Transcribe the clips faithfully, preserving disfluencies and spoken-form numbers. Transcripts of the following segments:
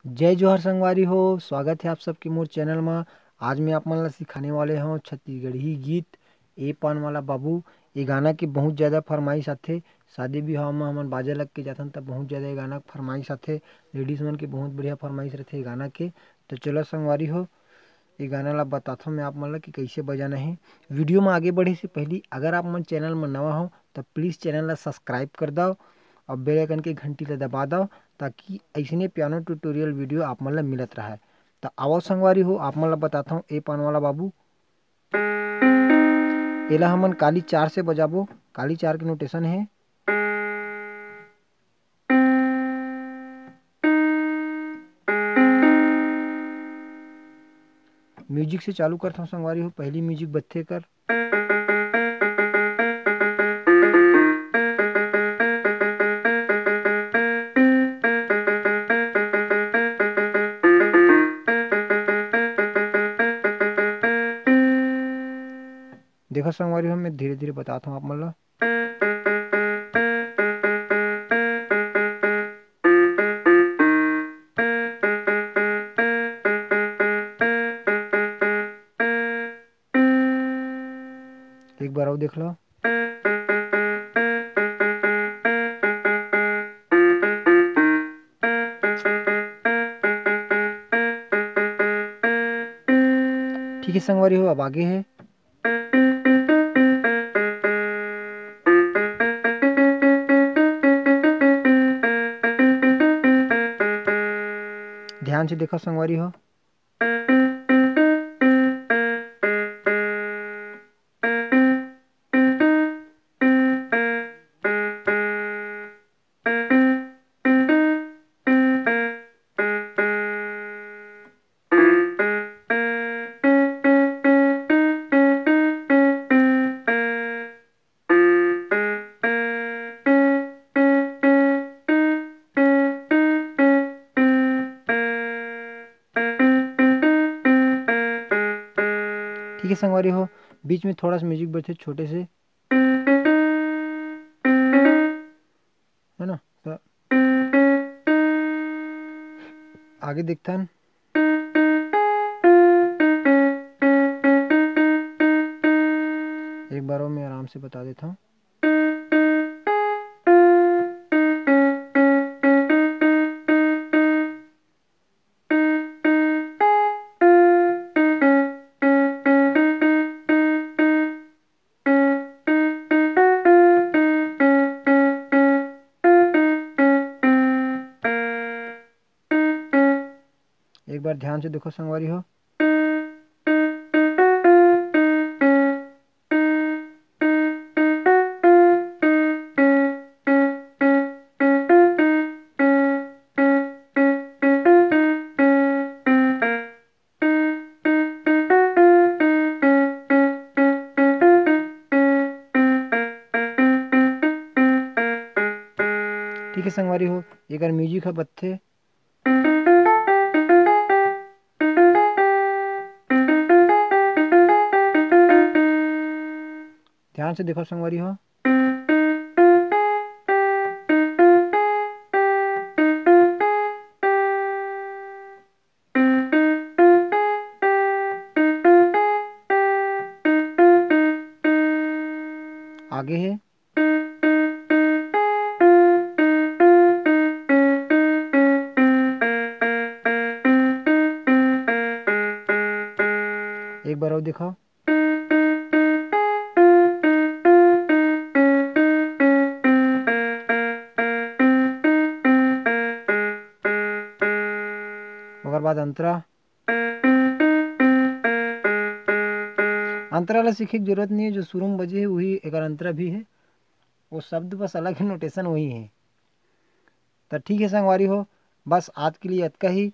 जय जोहार संगवारी हो, स्वागत है आप सबके मोर चैनल मा। आज मैं आप मन ला सिखाने वाले हूँ छत्तीसगढ़ी गीत ए पान वाला बाबू। ये गाना के बहुत ज़्यादा फरमाइश आथे, शादी बिहाव मा हमन बाजा लग के जाथन त बहुत ज़्यादा ये गाना के फरमाइश आथे। लेडीज मन के बहुत बढ़िया फरमाइश रथे ये गाना के। तो चलो संगवारी हो, ये गाना ला बताथों मैं आप मन ला कि कैसे बजाना है। वीडियो में आगे बढ़े से पहले अगर आप मन चैनल में नवा हो तो प्लीज़ चैनल ला सब्सक्राइब कर दो और बेल आइकन के घंटी ला दबा दो, ताकि ऐसने पियानो ट्यूटोरियल वीडियो आप मन ला मिलत रहे। तो आओ संगवारी हो, आप मन ला बताथों ए पान वाला बाबू। एला हमन काली चार से बजाबो। काली चार के नोटेशन है। म्यूजिक से चालू करथों संगवारी हो, पहली म्यूजिक बजथे कर। देखो संगवारी हो, मैं धीरे धीरे बताथों आप मन ला। एक बार और देख लो। ठीक है संगवारी हो, अब आगे है। ध्यान से देखो संगवारी हो। ठीक है संगवारी हो, बीच में थोड़ा सा म्यूजिक बजथे छोटे से, है ना? तो आगे देखथन। एक बार और मैं आराम से बता देता हूँ। एक बार ध्यान से देखो संगवारी हो। ठीक है संगवारी हो, एकर म्यूजिक ह बजथे। ध्यान से देखो संगवारी हो। आगे है। एक बार और दिखाओ। ओकर बाद अंतरा। अंतरा ला सीखे के जरूरत नहीं है, जो शुरू में बजे है, वही एकर अंतरा भी है। वो शब्द बस अलग है, नोटेशन वही है। तो ठीक है संगवारी हो, बस आज के लिए अतका ही।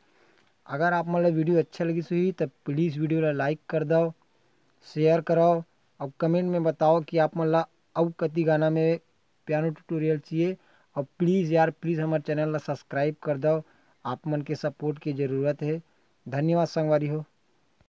अगर आप मन ला वीडियो अच्छा लगिस होही, तो प्लीज़ वीडियो ला लाइक कर दव, शेयर करव, और कमेंट में बताओ कि आप मन ला अउ कति गाना में पियानो ट्यूटोरियल चाहिए। और प्लीज़ यार, प्लीज़ हमारे चैनल ला सब्सक्राइब कर दव, आप मन के सपोर्ट की ज़रूरत है। धन्यवाद संगवारी हो।